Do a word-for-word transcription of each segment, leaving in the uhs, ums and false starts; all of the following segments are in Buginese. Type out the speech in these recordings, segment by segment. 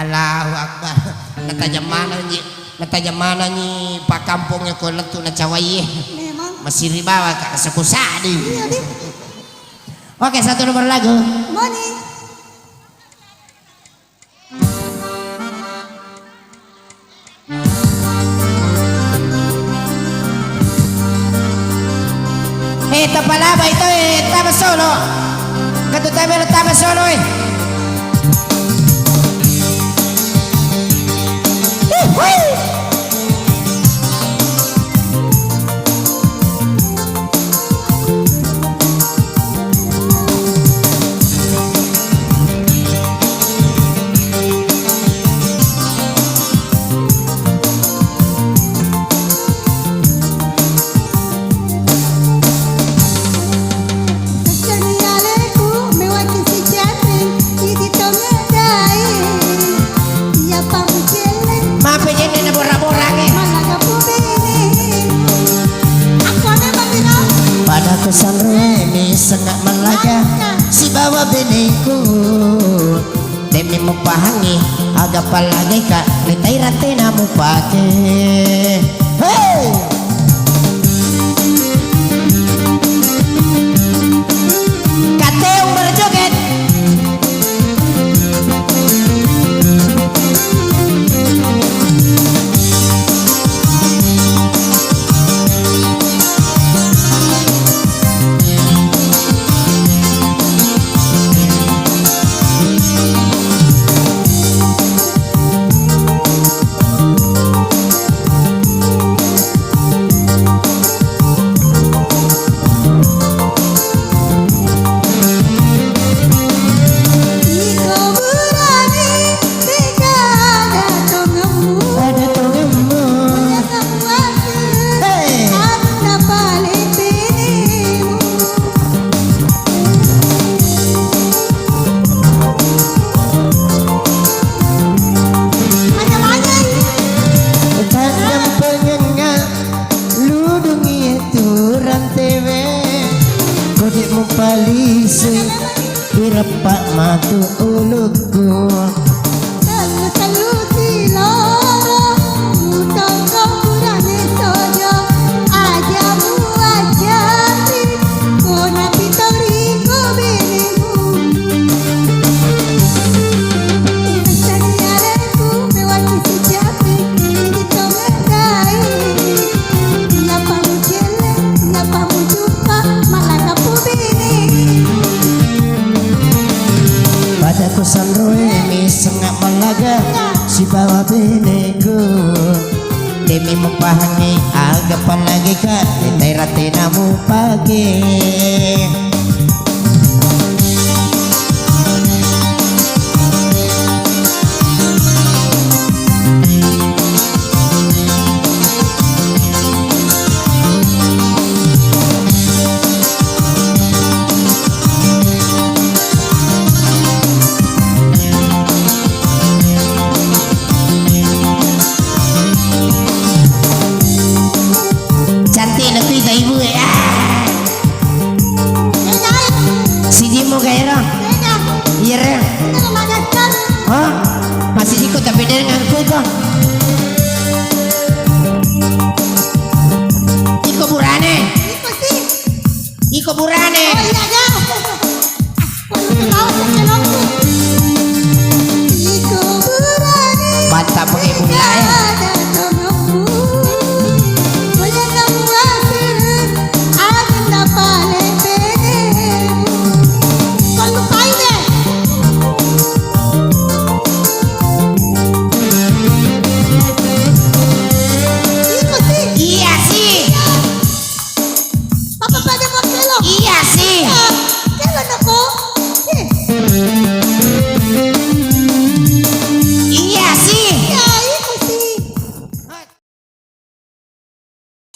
Allahu Akbar. Natajang manengngi, natajang manengngi pakkampongngé ko lettu' na cawaié. Memang. Masiri bawa ka sako sadi. Iya, di. Oke, satu nomor lagu. Moni. Eh, tapalaba itu, eh, tama solo. Katu tama, tama solo, eh. Ih, hui. Mape jenne na bora-borangnge. Pada kusanremi sengnga' mallaga sibawa beneku. Demi mupahangngi aga pallagaika, ritai ratena mupake. Hey! Kateung berjoget. Ada tongemmu. Hei. Tanjang pengenga ludungi tu rantewe, kode mupalisi. Direppa matu ulukku. Tellu-tellu kiloro, utongko purane sojo, aja muajari, kona pitoriko benemu. Sadiareku mewaki sijapi, ditongedai, napa mucelle, napa muju Pada kusanroe mi sengnga' mallaga sibawa beneku. Demi mupahangngi aga pallagika, ritai ratena mupake. Cantik na kuita ibu e. Ah. Siji mo gaero. Iya, Reng. Hah? Masih jiko tapi dengan kuko. Iko burane. Iko burane. Mantap pakai bola, eh. Iya sih. Papa pada mau kelo. Iya sih. Iya. Kelo nako. Eh. Iya sih. Iya, iko sih.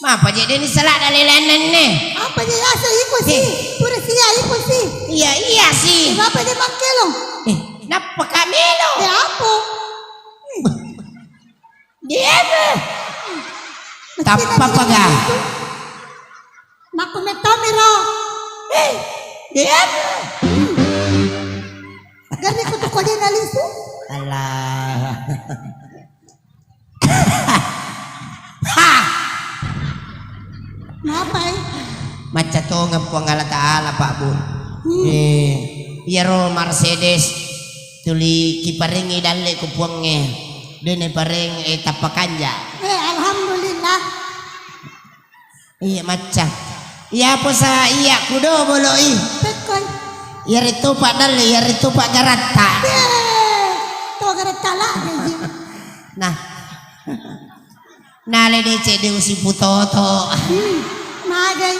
Mapa je deni salah dalai lainne? Apa je asa iko sih? Eh. Pura sia iko sih. Iya, iya sih. Eh, apa je mangkelo? Eh, nappa kamelo? Ya apa? Diebe. Tappa paga. Makku mettomiro. Eh, diebe. Garni kutu Ko de' nalisu? Allah. Ha! Mapai? Macca tongeng Puang Allah Ta'ala, Pak Bu. Hmm. Eh, iyaro Mercedes tuli kiparengngi dalle ku Puangnge. De' nepareng, eh, tappa kanja. Eh, alhamdulillah. Iya, macca. Iya, posa iya kudo boloi. Pekkoi. Iya, ritu Pak dalle, iya, ritu Pak garatta. Eh, to garatta lah, iya. Nah. Nale deceng de' usiputoto. Hmm, magai.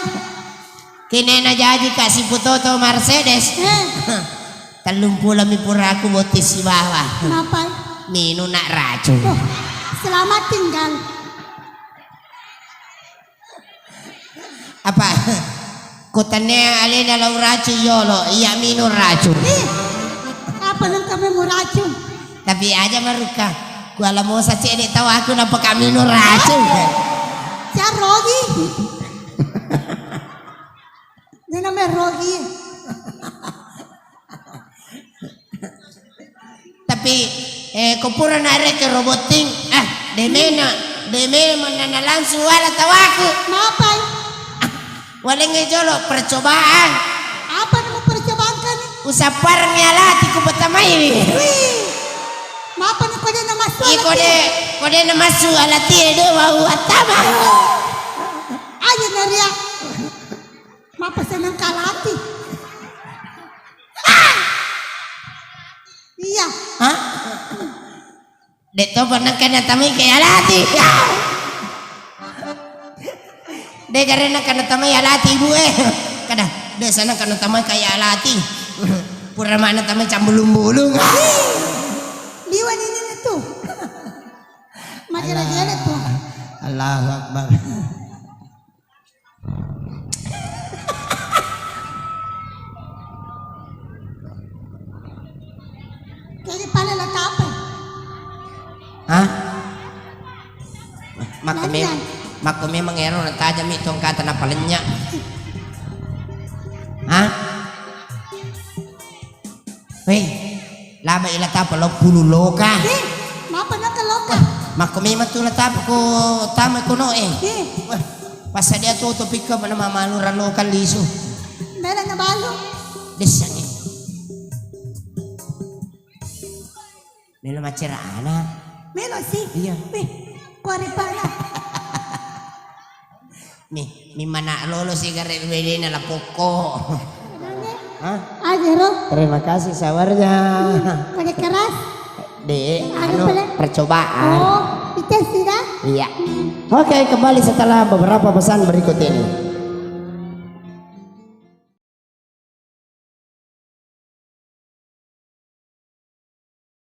Kene na jaji ka siputoto Mercedes. Eh. Tellumpulo mi pura ku botting sibawa. Mapai? Minung na' racung. Oh, selamat tinggal. Apa? Ko tennia alena lao racung yolo, iya minung racung. Ih, apa nang kami mau racung? Tapi aja marukka. Ku ala mosa cedde' tau aku napaka minung racung. Sia rogi. Ini namanya rogi. Tapi, eh, ko pura narekeng ro botting, ah, de' mena, de' mena nana langsung wala tawaku. Mapai? Ah, walengnge jolo percobaan. Apa yang mau percobakan? Usapparengngi alati ku patamaiwi. Wih. Mapai ni ko de' namassu alati? Iko de', ko de' namassu alati, eh, de' wau attama. Aja naria. Mappasenang kalati. Ah! Iya. Hah? De' topa nengka natamai kaya alati. De' gare nengka natamai alati ibu e. Kada, de' senang ka natamai kaya alati. Pura mana tamai cambulung-bulung. Liwan ini tu. Magere-gere tu. Allahu Akbar. Jadi pale la tape. Hah? Makko mem-, makko memang ero natajami tongkata napalenya. Hah? Weh, laba ila tapa lo pulu loka. Eh, mapa naka loka? Makko memang tu la tapa ko tama kono e. Eh. Wah, passadia tu topikka mana mamalu raloka lisu. Mela na balu. Dessangi. Melo macerana. Melo sih. Iya. Weh, kuaripana. Nih, mi mana lolo sigaret wedena la pokko. Hah? Aja ro. Terima kasih sawarnya. Pada keras. De', anu, percobaan. Oh, itu sudah. Iya. Oke, kembali setelah beberapa pesan berikut ini.